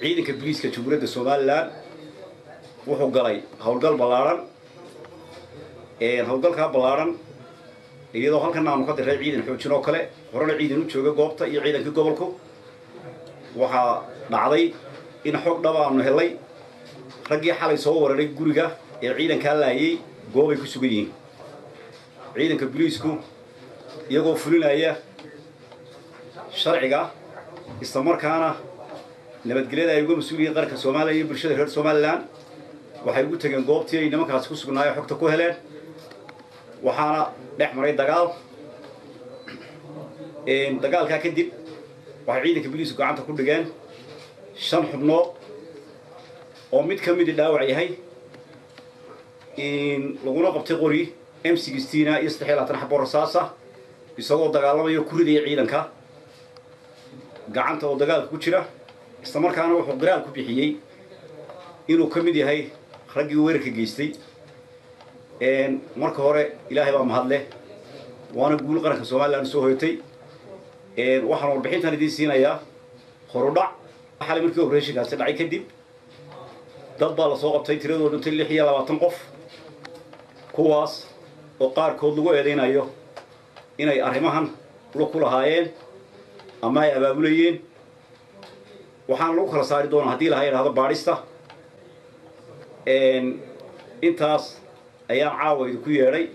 Ciidanka booliiska Jamhuuriyadda Somalilan wuxuu galay howlgal ballaadhan. Howlgalkaa ballaadhan, iyadoo halkan aanu ka diray ciidan xoojin oo kale, horena ciidan u jooga goobta iyo ciidankii gobolku, waxaa dhacday in xog dhaba aanu helay raggii xalay soo weeraray guriga ee ciidankaa laayay goobay ku sugan yihiin. Ciidanka booliisku iyagoo fulinaya sharciga, islamarkaana nabadgelyada ay uga mas-uul yihiin qaranka Soomaaliya iyo bulshada reer Somalilan, waxay ugu tegeen goobtii ay nimankaasi ku sugnaayeen, xogta ku heleen, waxaana dhex maray dagaal. Dagaalkaa kadib waxay ciidanka booliisku gacanta ku dhigeen 5 xubnood oo mid ka midi dhaawac yahay, laguna qabtay qori M16 iyo 23 xabo rasaasa, isagoo dagaalamaya ku ridaya ciidanka gacanta oo dagaalka ku jira. Islamarkaana wuxuu qiraal ku bixiyey inuu ka mid yahay raggii weerarka geystay. Marka hore Ilaahay baa mahadleh, waana guul qaranka Somalilan soo hoyatay. Waxaan warbixintan idiin siinayaa horudhac. Xalay markii operationkaasi dhacay kadib dad baa lasoo qabtay, tiradoo dhintay 26 qof, kuwaas oo qaarkood lagu eedaynayo inay arrimahan lug ku lahaayeen ama ay abaabulayeen. Waxaana lagu kala saari doonaa haddii laha yidhahdo baadhista. Intaas ayaan caawa idinku yeedhay.